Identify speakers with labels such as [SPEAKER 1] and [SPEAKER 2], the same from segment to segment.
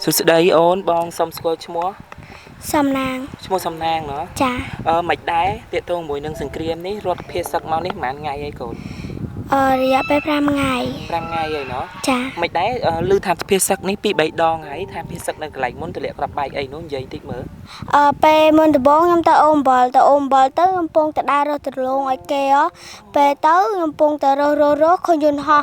[SPEAKER 1] សួស្តីអូនបងសុំស្គាល់ឈ្មោះ
[SPEAKER 2] សំណាង
[SPEAKER 1] ឈ្មោះសំណាងណោះ
[SPEAKER 2] ចា
[SPEAKER 1] អឺមិនដែរតាកតងមួយនឹងសង្គ្រាមនេះរត់ភៀសសឹកមកនេះប្រហែលថ្ងៃអីកូន
[SPEAKER 2] អឺរយៈពេល5ថ្ងៃ
[SPEAKER 1] 5ថ្ងៃអីណោះ
[SPEAKER 2] ចា
[SPEAKER 1] មិនដែរឮថាភៀសសឹកនេះ2 3ដងហើយថាភៀសសឹកនៅកន្លែងមុនទម្លាក់ក្របបែកអីនោះនិយាយតិចមើល
[SPEAKER 2] អឺពេលមុនដំបូងខ្ញុំទៅអូមអំបិលទៅអូមអំបិលទៅខ្ញុំពងទៅដើររើសទលងឲ្យគេហ៎ពេលទៅខ្ញុំពងទៅរើសរើសរើសឃើញយន្តហោះ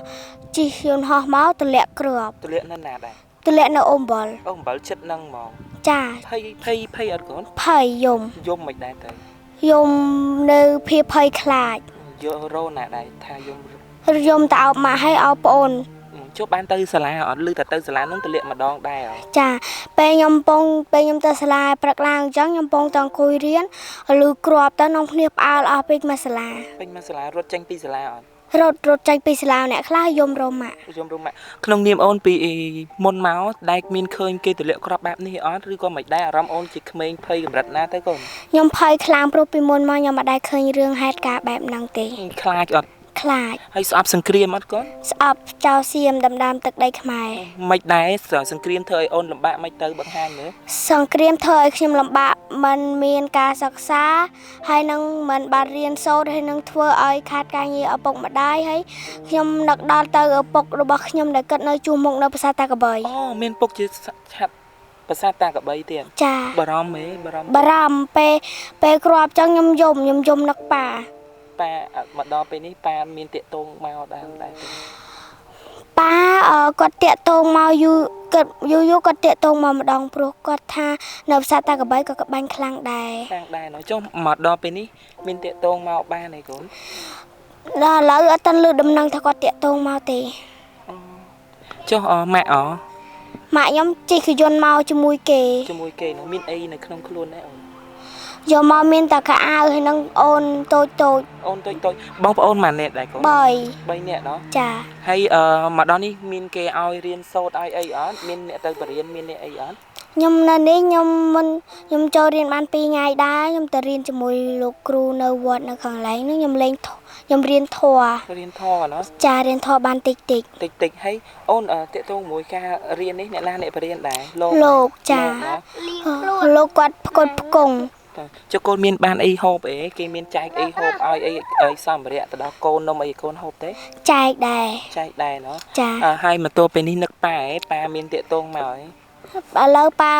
[SPEAKER 2] ជិះយន្តហោះមកទម្លាក់គ្រាប់
[SPEAKER 1] ទម្លាក់នៅណាដែរ
[SPEAKER 2] ទម្លាក់នៅអូមអំបិល
[SPEAKER 1] អូអំបិលចិត្តនឹងហ្មង
[SPEAKER 2] ចា
[SPEAKER 1] ភ័យភ័យភ័យអត់កូន
[SPEAKER 2] ភ័យយំ
[SPEAKER 1] យំមិនដែរទៅ
[SPEAKER 2] យំនៅភាពភ័យខ្លាច
[SPEAKER 1] យករោណាដែរថាយំ
[SPEAKER 2] យំទៅអោបម៉ាក់ឲ្យអោបប្អូន
[SPEAKER 1] ចុះបានទៅសាលាអត់ឮតែទៅសាលានឹងទម្លាក់ម្ដងដែរអត់
[SPEAKER 2] ចាពេលខ្ញុំពងពេលខ្ញុំទៅសាលាព្រឹកឡើងអញ្ចឹងខ្ញុំពងតអង្គុយរៀនឮគ្រាប់ទៅក្នុងគ្នាផ្អើលអស់ពេកមកសាលា
[SPEAKER 1] ពេញមកសាលារត់ចេញពីសាលាអត់
[SPEAKER 2] រត់រត់ចេញពីសាលាអ្នកខ្លះយំរមម៉ាក់
[SPEAKER 1] យំរមម៉ាក់ក្នុងនាមអូនពីមុនមកដែលមានឃើញគេទម្លាក់គ្រាប់បែបនេះអត់ឬក៏មិនដែរអារម្មណ៍អូនជាក្មេងភ័យកម្រិតណាទៅកូន
[SPEAKER 2] ខ្ញុំភ័យខ្លាំងព្រោះពីមុនមកខ្ញុំមិនដែលឃើញរឿងហេតុការណ៍បែបហ្នឹងទេ
[SPEAKER 1] ខ្លាចអត់
[SPEAKER 2] ខ្លាច
[SPEAKER 1] ហើយស្អប់សង្គ្រាមអត់កូន
[SPEAKER 2] ស្អប់ចៅសៀមដំដាមទឹកដីខ្មែរ
[SPEAKER 1] មិនដែរសង្គ្រាមធ្វើឲ្យអូនលំបាកមិនទៅបង្ហាញមើល
[SPEAKER 2] សង្គ្រាមធ្វើឲ្យខ្ញុំលំបាកមិនមានការសិក្សាហើយនឹងមិនបានរៀនសូត្រហើយនឹងធ្វើឲ្យខាតការងារឪពុកម្ដាយហើយខ្ញុំនឹកដល់ទៅឪពុករបស់ខ្ញុំដែលគាត់នៅជួសមុខនៅប្រាសាទតាក្របី
[SPEAKER 1] អូមានពុកជាឆាត់ប្រាសាទតាក្របីទៀត
[SPEAKER 2] ចា
[SPEAKER 1] បារម្ភហ៎បារម្ភ
[SPEAKER 2] បារម្ភពេលពេលគ្រាប់ចឹងខ្ញុំយំខ្ញុំយំនឹកប៉ា
[SPEAKER 1] ប៉ាមកដល់ពេលនេះប៉ាមានតាកតងមកដែរដែរទេ
[SPEAKER 2] ប៉ាគាត់តាក់ទងមកយូរគាត់យូរយូរគាត់តាក់ទងមកម្ដងព្រោះគាត់ថានៅផ្សារតាកបីក៏ក្បាញ់ខ្លាំងដែរ
[SPEAKER 1] ខ្លាំងដែរណោះចុះមកដល់ពេលនេះមានតាក់ទងមកបានទេកូន
[SPEAKER 2] ដល់ឥឡូវអត់ទាន់ឮដំណឹងថាគាត់តាក់ទងមកទេ
[SPEAKER 1] ចុះអម៉ាក់អ
[SPEAKER 2] ម៉ាក់ខ្ញុំជិះខយន្តមកជាមួយគេ
[SPEAKER 1] ជាមួយគេនោះមានអីនៅក្នុងខ្លួនដែរអូន
[SPEAKER 2] យកមកមានតែកៅអៅហើយនឹងអូនតូចតូច
[SPEAKER 1] អូនតូចតូចបងប្អូនម៉ាអ្នកដែរកូន
[SPEAKER 2] 3
[SPEAKER 1] 3នាក់ណោះ
[SPEAKER 2] ចា
[SPEAKER 1] ហើយអឺមកដល់នេះមានគេឲ្យរៀនសូត្រឲ្យអីអត់មានអ្នកទៅបរៀនមានអ្នកអីអត់
[SPEAKER 2] ខ្ញុំនៅនេះខ្ញុំមិនខ្ញុំចូលរៀនបាន2ថ្ងៃដែរខ្ញុំទៅរៀនជាមួយលោកគ្រូនៅវត្តនៅខាងឡែងនោះខ្ញុំលេងខ្ញុំរៀនធម៌
[SPEAKER 1] រៀនធម៌ណោះ
[SPEAKER 2] ចារៀនធម៌បានតិចតិច
[SPEAKER 1] តិចតិចហើយអូនតាក់ទងមួយការរៀននេះអ្នកណាអ្នកបរៀនដែរលោក
[SPEAKER 2] លោកចាលោកគាត់ផ្គត់ផ្គង់
[SPEAKER 1] ចុះកូនមានបានអីហូបអីគេមានចែកអីហូបឲ្យអីអីសម្ភារៈទៅដល់កូននំអីកូនហូបទេ
[SPEAKER 2] ចែកដែរ
[SPEAKER 1] ចែកដែរណោះ
[SPEAKER 2] ចា
[SPEAKER 1] ហើយមកទល់ពេលនេះនឹកប៉ាឯងប៉ាមានតាក់ទងមកឯង
[SPEAKER 2] ឥឡូវប៉ា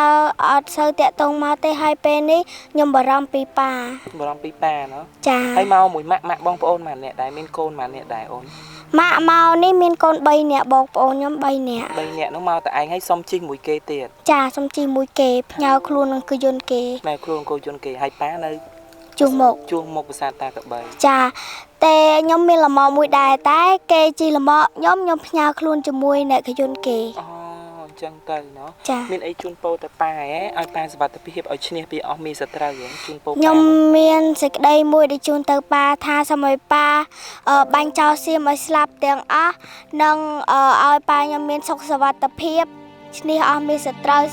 [SPEAKER 2] អត់សូវតាក់ទងមកទេហើយពេលនេះខ្ញុំបារម្ភពីប៉ា
[SPEAKER 1] បារម្ភពីប៉ាណោះ
[SPEAKER 2] ចា
[SPEAKER 1] ហើយមកមួយម៉ាក់ម៉ាក់បងប្អូនម៉ាអ្នកដែរមានកូនម៉ាអ្នកដែរអូន
[SPEAKER 2] ម៉ាក់មកនេះមានកូន3នាក់បងប្អូនខ្ញុំ3នាក់
[SPEAKER 1] 3នាក់នោះមកតែឯងហើយសុំជិះមួយគេទៀត
[SPEAKER 2] ចាសុំជិះមួយគេផ្ញើខ្លួននឹងគឺយន្តគេ
[SPEAKER 1] ផ្ញើខ្លួនគោយន្តគេហើយប៉ានៅ
[SPEAKER 2] ជួសមុខ
[SPEAKER 1] ជួសមុខប្រាសាទតាក្របី
[SPEAKER 2] ចាតែខ្ញុំមានលមមួយដែរតែគេជិះលមខ្ញុំខ្ញុំផ្ញើខ្លួនជាមួយអ្នកកយន្តគេ
[SPEAKER 1] អូអញ្ចឹងទៅណោះ
[SPEAKER 2] ចា
[SPEAKER 1] មានអីជូនពរទៅប៉ាឯងឲ្យប៉ាសុវត្ថិភាពឲ្យឈ្នះពីអស់មីសត្រូវឯងជូនពរ
[SPEAKER 2] ខ្ញុំមានសេចក្តីមួយដែលជូនទៅប៉ាថាសូមឲ្យប៉ាបាញ់ចោលសៀមឲ្យស្លាប់ទាំងអស់និងឲ្យប៉ាខ្ញុំមានសុខសុវត្ថិភាពឈ្នះអស់មីសត្រូវ